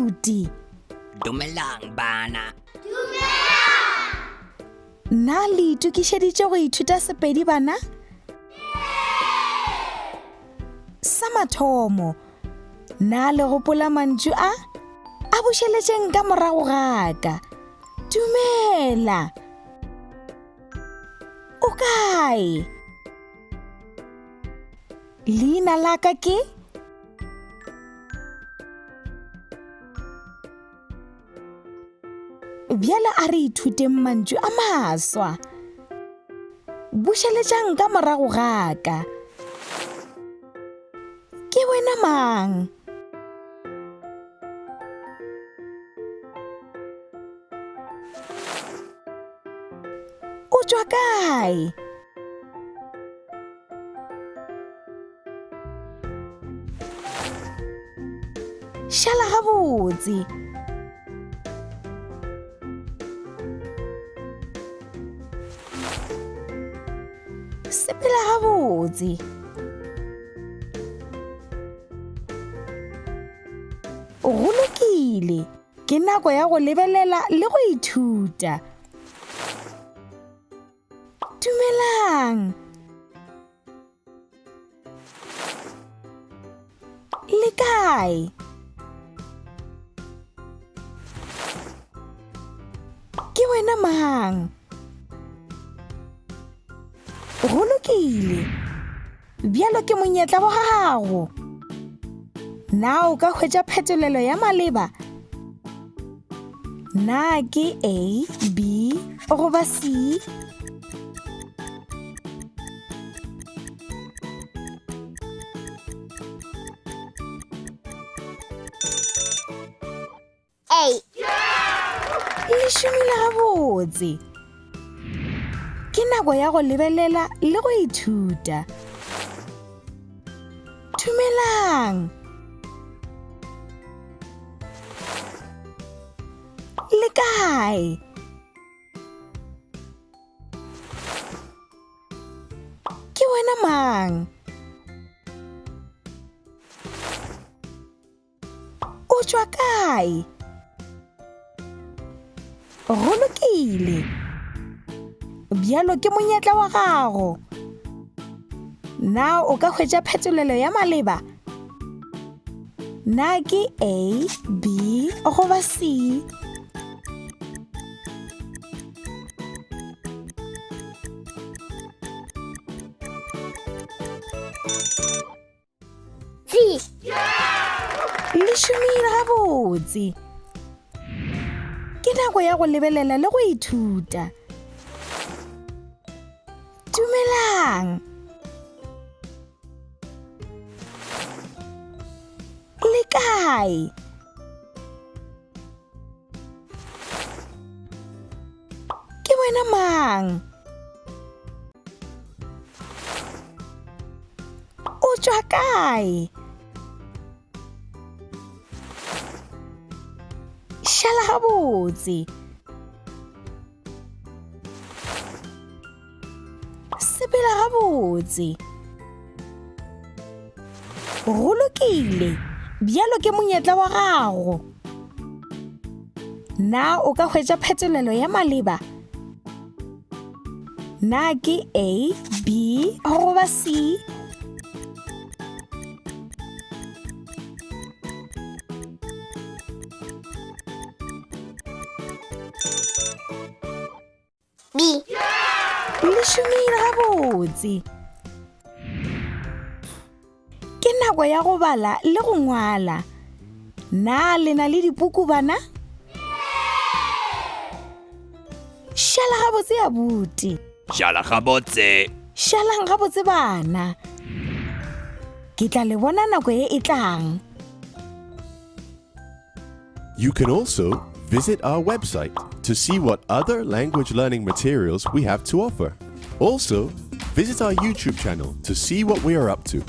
abuti. Dumelang bana. Na le itokišeditše go ithuta Sepedi bana? Sa mathomo, na le gopola mantšu a? A bušeletšeng ka morago ga ka. Dumela. O kae? Leina la ka ke? Bjale a re ithuteng mantšu a maswa. Bušeletšang ka morago ga ka. Ke wena mang? O tšwa kae? Šala gabotse. Sepela gabotse. Go lokile. Ke nako ya go lebelela le go ithuta. Dumelang. Le kae? Ke wena mang? Go lokile. Bjalo ke monyetla wa gago. Na o ka hwetša phetolelo ya maleba? Na ke A, B goba C? A. Le šomile gabotse. Ke nako ya go lebelela le go ithuta. Dumelang. Le kae? Ke wena mang? O tšwa kae? Go lokile. Bjalo ke monyetla wa gago. Na o ka hwetša phetolelo ya maleba? Na ke A, B goba C? C. Le šomile gabotse. Ke nako ya go lebelela le go ithuta. Dumelang. Le kae? Ke wena mang? O tšwa kae? Šala gabotse. Sepela gabotse. Go lokile. Bjalo ke monyetla wa gago. Na o ka hwetša phetolelo ya maleba? Na ke A, B goba C? B. Le šomile gabotse. Ke nako ya go bala le go ngwala. Na le na le dipuku bana? Šala gabotse abuti. Šala gabotse. Šalang gabotse bana. Ke tla le bona nako e e tlang. You can also visit our website to see what other language learning materials we have to offer. Also, visit our YouTube channel to see what we are up to.